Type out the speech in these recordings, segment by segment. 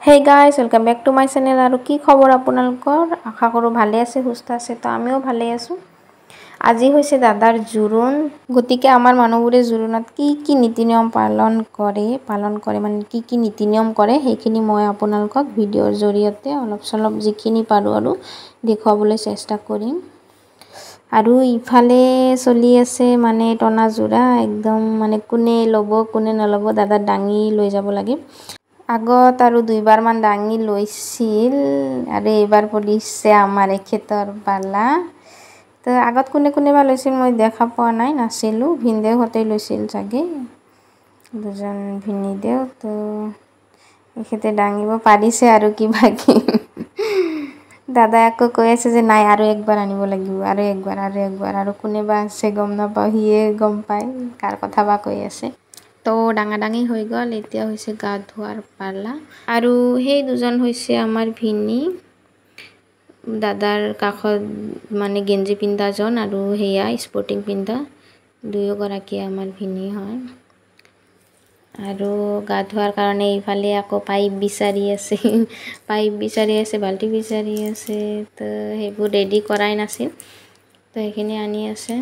Hey guys, welcome back to my channel. আৰু কি খবৰ আপোনালোকৰ? আশা কৰোঁ ভালে আছে, সুস্থ আছে। তো আমিও ভালে আছোঁ। আজি হৈছে দাদাৰ জোৰোণ। গতিকে আমাৰ মানুহবোৰে জোৰোণত কি কি নীতি নিয়ম পালন কৰে, মানে কি কি নীতি নিয়ম কৰে, সেইখিনি মই আপোনালোকক ভিডিঅ'ৰ জৰিয়তে অলপ চলপ যিখিনি পাৰোঁ আৰু দেখুৱাবলৈ চেষ্টা কৰিম। আৰু ইফালে চলি আছে মানে টনা জোৰা একদম, মানে কোনে ল'ব কোনে নল'ব। দাদা দাঙি লৈ যাব লাগে। আগত আৰু দুইবাৰমান দাঙি লৈছিল আৰু এইবাৰ পৰিছে আমাৰ এখেতৰ পালা। তো আগত কোনে কোনে বা লৈছিল মই দেখা পোৱা নাই, নাছিলোঁ। ভিনদেউহঁতে লৈছিল চাগে, দুজন ভিনিদেউ। তো এখেতে দাঙিব পাৰিছে আৰু কিবাকি। দাদাই আকৌ কৈ আছে যে নাই, আৰু একবাৰ আনিব লাগিব, আৰু একবাৰ, আৰু একবাৰ। আৰু কোনে বা আছে গম নাপাওঁ, সিয়ে গম পায় কাৰ কথা বা কৈ আছে। তো ডাঙা ডাঙি হৈ গ'ল, এতিয়া হৈছে গা ধোৱাৰ পালা। আৰু সেই দুজন হৈছে আমাৰ ভিনী, দাদাৰ কাষত মানে গেঞ্জি পিন্ধাজন আৰু সেয়া স্পৰ্টিং পিন্ধা দুয়োগৰাকী আমাৰ ভিনী হয়। আৰু গা ধোৱাৰ কাৰণে ইফালে আকৌ পাইপ বিচাৰি আছে, পাইপ বিচাৰি আছে, বাল্টি বিচাৰি আছে। তো সেইবোৰ ৰেডি কৰাই নাছিল, তো সেইখিনি আনি আছে।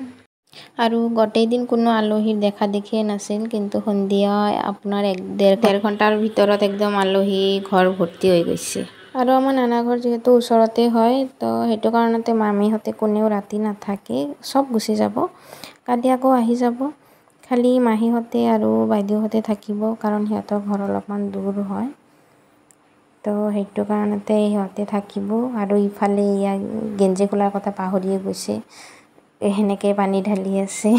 আৰু গোটেই দিন কোনো আলহীৰ দেখা দেখিয়ে নাছিল, কিন্তু সন্ধিয়া আপোনাৰ এক ডেৰ ঘণ্টাৰ ভিতৰত একদম আলহী ঘৰ ভৰ্তি হৈ গৈছে। আৰু আমাৰ নানা ঘৰ যিহেতু ওচৰতে হয়, তো সেইটো কাৰণতে মামীহঁতে কোনেও ৰাতি নাথাকে, চব গুচি যাব, কালি আকৌ আহি যাব। খালি মাহীহঁতে আৰু বাইদেউহঁতে থাকিব, কাৰণ সিহঁতৰ ঘৰ অলপমান দূৰ হয়। তো সেইটো কাৰণতে সিহঁতে থাকিব। আৰু ইফালে ইয়াক গেঞ্জি খোলাৰ কথা পাহৰিয়ে গৈছে, সেনেকৈ পানী ঢালি আছে।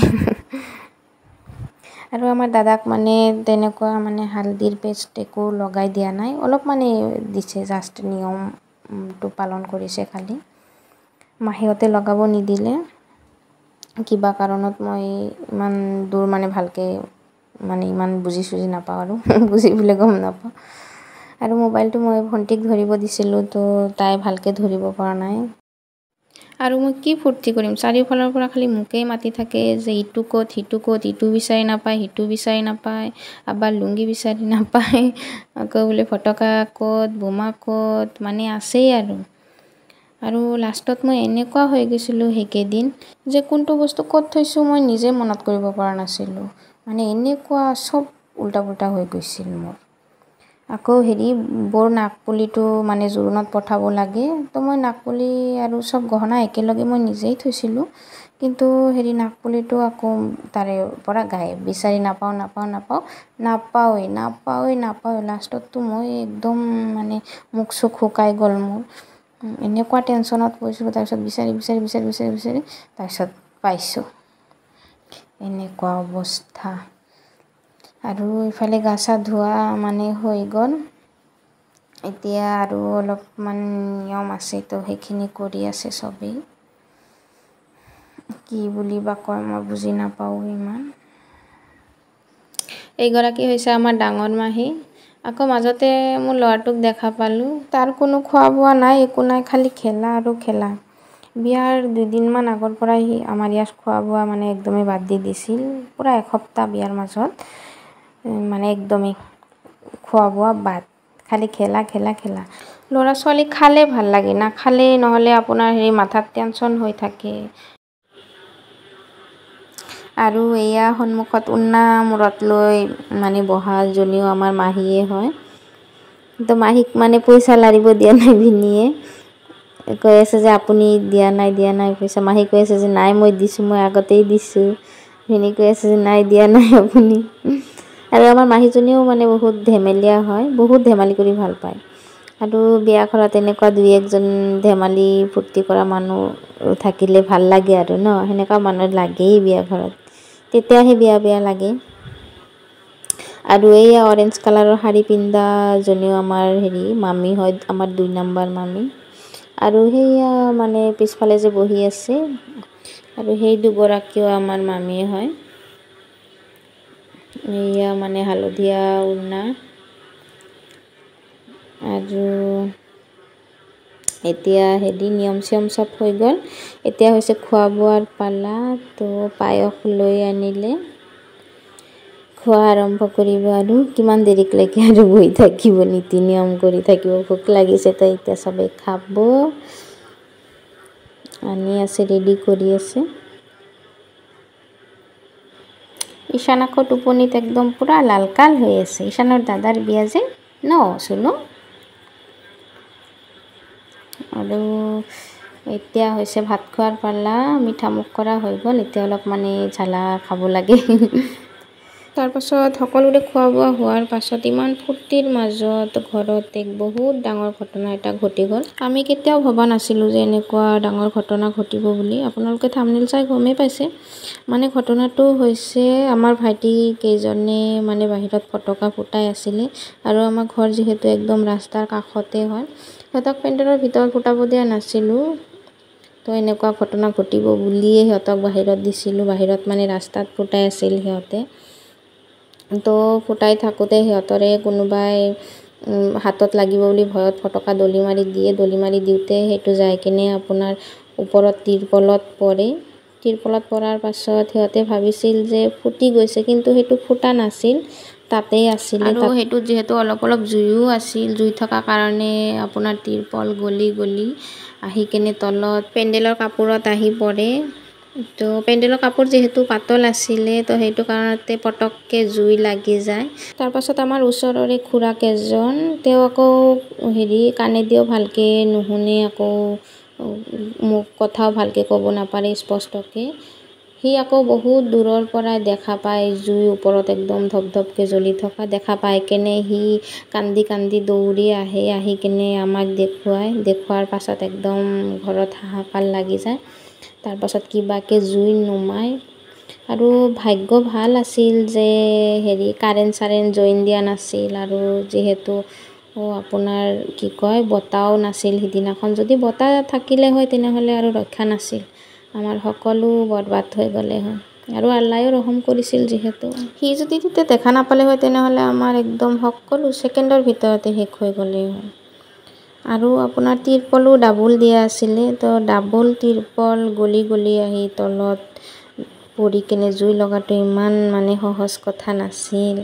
আৰু আমাৰ দাদাক মানে তেনেকুৱা মানে হালধিৰ পেষ্ট একো লগাই দিয়া নাই, অলপ মানে দিছে, জাষ্ট নিয়মটো পালন কৰিছে খালি। মাহীহঁতে লগাব নিদিলে কিবা কাৰণত। মই ইমান দূৰ মানে ভালকৈ মানে ইমান বুজি চুজি নাপাওঁ আৰু বুজি পেলাই গম নাপাওঁ। আৰু মোবাইলটো মই ভণ্টিক ধৰিব দিছিলোঁ, তো তাই ভালকৈ ধৰিব পৰা নাই। আৰু মই কি ফূৰ্তি কৰিম? চাৰিওফালৰ পৰা খালি মোকেই মাতি থাকে যে ইটো ক'ত, সিটো ক'ত, ইটো বিচাৰি নাপায়, সিটো বিচাৰি নাপায়, আবাৰ লুংগি বিচাৰি নাপায়, আকৌ বোলে ফটকা ক'ত, বোমা ক'ত, মানে আছেই আৰু। আৰু লাষ্টত মই এনেকুৱা হৈ গৈছিলোঁ সেইকেইদিন যে কোনটো বস্তু ক'ত থৈছোঁ মই নিজে মনত কৰিব পৰা নাছিলোঁ। মানে এনেকুৱা চব উল্টা পুল্টা হৈ গৈছিল মোৰ। আকৌ হেৰি বৌৰ নাকপুলিটো মানে জোৰোণত পঠাব লাগে। তো মই নাকপুলি আৰু চব গহনা একেলগে মই নিজেই থৈছিলোঁ, কিন্তু হেৰি নাকপুলিটো আকৌ তাৰে পৰা গায়েব। বিচাৰি নাপাওঁ, নাপাওঁ, নাপাওঁ, নাপাওঁৱেই, নাপাওঁৱেই, নাপাওঁৱেই। লাষ্টততো মই একদম মানে মুখ চুখ শুকাই গ'ল মোৰ, এনেকুৱা টেনশ্যনত পৰিছিলোঁ। তাৰপিছত বিচাৰি বিচাৰি বিচাৰি বিচাৰি বিচাৰি তাৰপিছত পাইছোঁ, এনেকুৱা অৱস্থা। আৰু ইফালে গা চা ধোৱা মানে হৈ গ'ল। এতিয়া আৰু অলপমান নিয়ম আছে, তো সেইখিনি কৰি আছে চবেই। কি বুলি বা কয় মই বুজি নাপাওঁ ইমান। এইগৰাকী হৈছে আমাৰ ডাঙৰ মাহী। আকৌ মাজতে মোৰ ল'ৰাটোক দেখা পালোঁ। তাৰ কোনো খোৱা বোৱা নাই, একো নাই, খালি খেলা আৰু খেলা। বিয়াৰ দুদিনমান আগৰ পৰাই সি আমাৰ ইয়াত খোৱা বোৱা মানে একদমেই বাদ দি দিছিল। পূৰা এসপ্তাহ বিয়াৰ মাজত মানে একদমেই খোৱা বোৱা বাদ, খালি খেলা, খেলা, খেলা। ল'ৰা ছোৱালী খালে ভাল লাগে, নাখালে নহ'লে আপোনাৰ হেৰি মাথাত টেনশ্যন হৈ থাকে। আৰু এয়া সন্মুখত উন্না মূৰত লৈ মানে বহাজনীও আমাৰ মাহীয়ে হয়। তো মাহীক মানে পইচা লাৰিব দিয়া নাই ভিনীয়ে। কৈ আছে যে আপুনি দিয়া নাই, দিয়া নাই পইচা। মাহী কৈ আছে যে নাই, মই দিছোঁ, মই আগতেই দিছোঁ। ভিনী কৈ আছে যে নাই, দিয়া নাই আপুনি। আৰু আমাৰ মাহীজনীও মানে বহুত ধেমেলীয়া হয়, বহুত ধেমালি কৰি ভাল পায়। আৰু বিয়া ঘৰত এনেকুৱা দুই একজন ধেমালি ফূৰ্তি কৰা মানুহ থাকিলে ভাল লাগে আৰু ন। সেনেকুৱা মানুহ লাগেই বিয়া ঘৰত, তেতিয়াহে বিয়া বিয়া লাগে। আৰু এইয়া অৰেঞ্জ কালাৰৰ শাৰী পিন্ধাজনীও আমাৰ হেৰি মামী হয়, আমাৰ 2 নম্বৰ মামী। আৰু সেয়া মানে পিছফালে যে বহি আছে আৰু সেই দুগৰাকীও আমাৰ মামীয়ে হয়। এয়া মানে হালধীয়া উৰ্ণা। আৰু এতিয়া হেৰি নিয়ম চিয়ম চব হৈ গ'ল, এতিয়া হৈছে খোৱা বোৱাৰ পালা। তো পায়স লৈ আনিলে। খোৱা আৰম্ভ কৰিব। আৰু কিমান দেৰিলৈকে আৰু বহি থাকিব, নীতি নিয়ম কৰি থাকিব, ভোক লাগিছে। তো এতিয়া চবেই খাব, আনি আছে, ৰেডি কৰি আছে। ঈশান আকৌ টোপনিত একদম পূৰা লালকাল হৈ আছে। ঈশানৰ দাদাৰ বিয়া যে ন চুনু। আৰু এতিয়া হৈছে ভাত খোৱাৰ পালা, মিঠা মুখ কৰা হৈ গ'ল। এতিয়া অলপ মানে জ্বালা খাব লাগে। তাৰপাছত সকলোৰে খোৱা বোৱা হোৱাৰ পাছত ইমান ফূৰ্তিৰ মাজত ঘৰত এক বহুত ডাঙৰ ঘটনা এটা ঘটি গ'ল। আমি কেতিয়াও ভবা নাছিলোঁ যে এনেকুৱা ডাঙৰ ঘটনা ঘটিব বুলি। আপোনালোকে থাম্বনেইল চাই গমেই পাইছে। মানে ঘটনাটো হৈছে, আমাৰ ভাইটি কেইজনে মানে বাহিৰত ফটকা ফুটাই আছিলে, আৰু আমাৰ ঘৰ যিহেতু একদম ৰাস্তাৰ কাষতে হয়, সিহঁতক পেণ্ডেলৰ ভিতৰত ফুটাব দিয়া নাছিলোঁ। তো এনেকুৱা ঘটনা ঘটিব বুলিয়ে সিহঁতক বাহিৰত দিছিলোঁ। বাহিৰত মানে ৰাস্তাত ফুটাই আছিল সিহঁতে। তো ফুটাই থাকোঁতে সিহঁতৰে কোনোবাই হাতত লাগিব বুলি ভয়ত ফটকা দলি মাৰি দিয়ে। দলি মাৰি দিওঁতে সেইটো যাই কিনে আপোনাৰ ওপৰত তিৰপলত পৰে। তিৰপলত পৰাৰ পাছত সিহঁতে ভাবিছিল যে ফুটি গৈছে, কিন্তু সেইটো ফুটা নাছিল, তাতেই আছিলে। আৰু সেইটোত যিহেতু অলপ অলপ জুইও আছিল, জুই থকা কাৰণে আপোনাৰ তিৰপল গলি গলি আহি কেনে তলত পেণ্ডেলৰ কাপোৰত আহি পৰে। তো পেণ্ডেলৰ কাপোৰ যিহেতু পাতল আছিলে, তো সেইটো কাৰণতে পটককৈ জুই লাগি যায়। তাৰপাছত আমাৰ ওচৰৰে খুৰাক এজন, তেওঁ আকৌ হেৰি কাণেদিও ভালকৈ নুশুনে, আকৌ মোক কথাও ভালকৈ ক'ব নাপাৰে স্পষ্টকৈ। সি আকৌ বহুত দূৰৰ পৰাই দেখা পায় জুই ওপৰত একদম ধপধপকৈ জ্বলি থকা দেখা পাই কেনে সি কান্দি কান্দি দৌৰি আহে, আহি কেনে আমাক দেখুৱায়। দেখুৱাৰ পাছত একদম ঘৰত হাহাকাৰ লাগি যায়। তাৰপাছত কিবাকৈ জুই নুমায়। আৰু ভাগ্য ভাল আছিল যে হেৰি কাৰেণ্ট চাৰেণ্ট জইন দিয়া নাছিল, আৰু যিহেতু আপোনাৰ কি কয় বতাহও নাছিল সিদিনাখন। যদি বতাহ থাকিলে হয় তেনেহ'লে আৰু ৰক্ষা নাছিল, আমাৰ সকলো বৰবাদ হৈ গ'লে হয়। আৰু আল্লাহেও ৰহম কৰিছিল যিহেতু, সি যদি তেতিয়া দেখা নাপালে হয় তেনেহ'লে আমাৰ একদম সকলো ছেকেণ্ডৰ ভিতৰতে শেষ হৈ গ'লে হয়। আৰু আপোনাৰ তিৰপলো ডাবুল দিয়া আছিলে, তো ডাবুল তিৰপল গলি গলি আহি তলত পৰি কেনে জুই লগাটো ইমান মানে সহজ কথা নাছিল।